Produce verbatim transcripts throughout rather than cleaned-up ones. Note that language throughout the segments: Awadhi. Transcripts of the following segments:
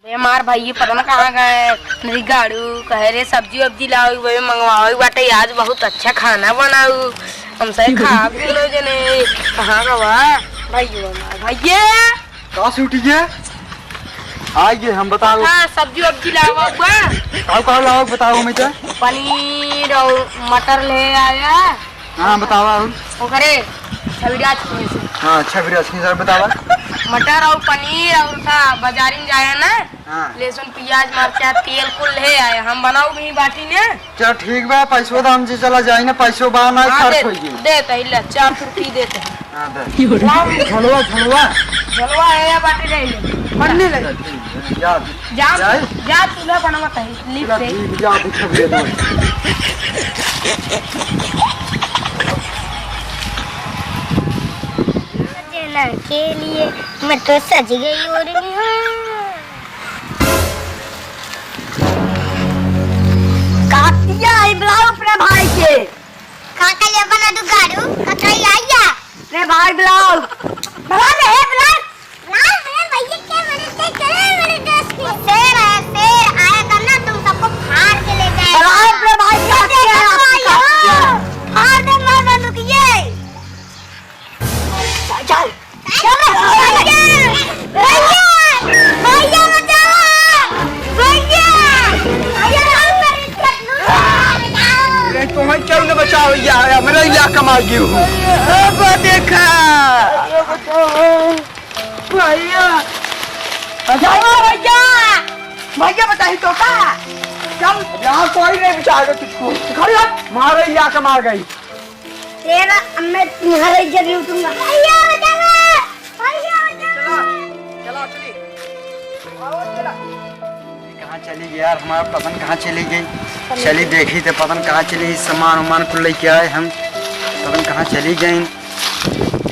ए हमार भइया पता न कहाँ गए, नहीं गाड़ू कहे रे सब्जी वब्जी लाओ, वही मंगवाओ बाटे, आज बहुत अच्छा खाना बनाऊ, हमसे खा भी लो जने, कहाँ गवा भइया हमार भइया। का सूटी है? आइए हम बताओ। हाँ, सब्जी वब्जी लाओ बउआ। का का लाओ बताओ मैं तो। पनीर और मटर ले आया। हाँ, बतावा और। ओकरे छविराज की से। हाँ, छविराज की सर बतावा। मटर और पनीर और था, बाजारी में जाया ना। हाँ। लहसुन, प्याज, मरचा, तेल कुल ले आया। हम बनाऊ भी बाटी ने। चल ठीक बा, पैसो दाम जी चला जाई ना, पैसो बा ना हाँ, खर्च दे, होई जी। दे तही ले, चार सौ रुपये दे तही। हाँ, दे। लाओ। झलवा, झलवा। झलवा है या बाटी ले ले। पन्नी ले। चल, ठीक है, जा। जा, जाए? जा, चूल्हा बनवा तही, लीप चला, से। ठीक, जा, अभी सब दे दो। सजना के लिए मैं तो सज गई ओढ़नी हूँ। कातिया आई, बुलाओ अपने भाई के। का कलिया बना दू गाड़ू, कतई आइया। अपने भाई बुलाओ। बुला रे, बुला। बुला मेरे भैया के, मेरे से करे, मेरे दोस्त के। शेर है, शेर। आया करना, तुम सबको फाड़ के ले जाएगा। बुलाओ अपने भाई के, ये देखो, आया। फाड़ दे, मार बंदूक ये। चल, चल। भैया, भैया, भैया बचाओ। भैया, भैया, बचाओ। अरे तुम्हें क्यों न बचाओ यार, मेरा इलाका मार गई हूँ। अब देखा। भैया, बचाओ भैया। भैया, बताई तो का? चल। यहाँ कोई नहीं बचाएगा तुझको। खड़ी हट। मारे इलाका मार गई। तेरा, अब मैं तुम्हारा इज्जत लूटूंगा। भैया बचाओ, भैया बचाओ। चला, चला, चली। आओ, चला। ये कहाँ चली गई यार, हमारा पतन कहाँ चली गई? चली चली गई। देखी तो पतन कहाँ चली, सामान उमान कुल लेके आए हम, पतन कहाँ चली गई?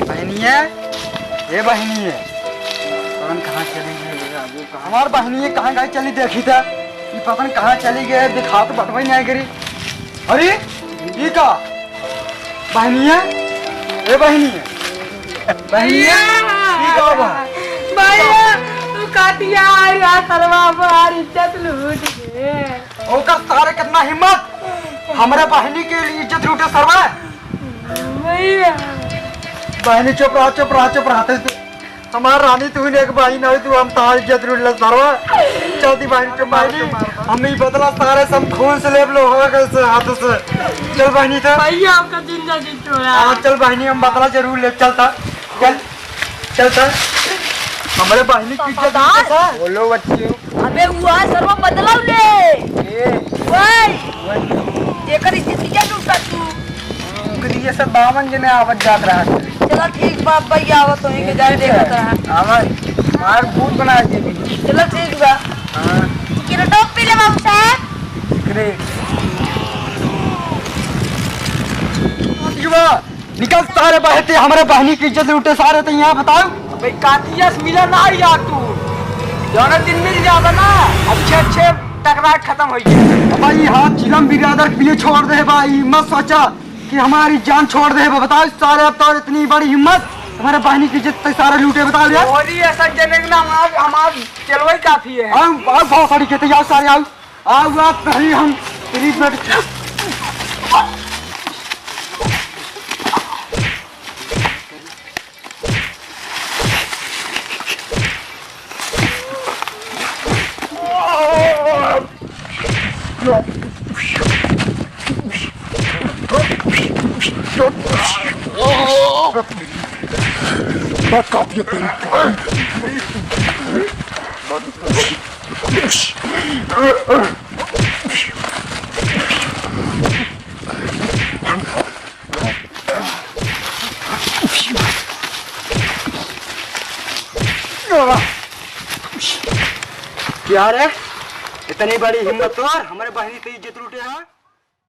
बहनिया, ए बहनिया, पतन कहाँ चली गई? हमार बहनिया कहाँ गई, चली देखी तो, ये पतन कहाँ चली गई, दिखा तो बटवाई नहीं करी। अरे, ई का? बहिनिया? ए बहिनिया? बहिनिया? भैया! ई का बा? भैया, तू कातिया आ गया, सरवा हमार इज्जत लूट के। ओकर सारे कितना हिम्मत? हमरे बहिनी के लिए इज्जत लूटे सरवा? भैया। बहिनी चुप रहा, चुप रहा, चुप रहा। हमार रानी, तू ने एक बहिन है, तू हम तार इज्जत लूट ले सरवा। चलती बहिनी, चुप मार, बहिनी, चुप मार। हम ई बदला सारे सब खून से लेब लो, हो गए से हाथ से। चल बहिनी, तो भैया, आपका जिंदा जी छोड़ा। हाँ, चल बहिनी, हम बदला जरूर लेब, चलता। चल, चलता। हमरे बहिनी की इज्जत लूटे सा। बोलो बच्ची। अबे हुआ सरवा बदला ले। ए। वही। वही। जेकर इज्जत लूटा तू। ओकरी ये सब बावन जने आवत जात रहा। चला ठीक बा, अब्बा ही आवत होई के जाए देखत रहा। आवा, मार भूत बना दे। चला ठीक बा। हाँ। सिगरेटो पी ले बाबू साहब। सिगरेट। ठीक बा, निकल सारे बहते, हमरे बहनी की इज्जत लूटे सारे, तो यहाँ बताओ। भाई कातिया से मिला ना यार तू। जौना दिन मिल जाता ना, अच्छे अच्छे टकरार खत्म हो गए। अब भाई, हाँ, चिलम बिरादर के लिए छोड़ दे भाई, मत सोचा कि हमारी जान छोड़ दे। बताओ सारे, अब तो इतनी बड़ी हिम्मत, हमारे बहनी की इज्जत सारे लूटे, बताओ रे। और ही ऐसा जने ना, हमार, हमार चलवाई काफी है। आओ, आओ, बहुत सारी कहते, आओ सारे, आओ, आओ, आप नहीं, हम तेरी बेटी। क्या रे, इतनी बड़ी हिम्मत तोर, हमरे बहनी के इज्जत लूटे है?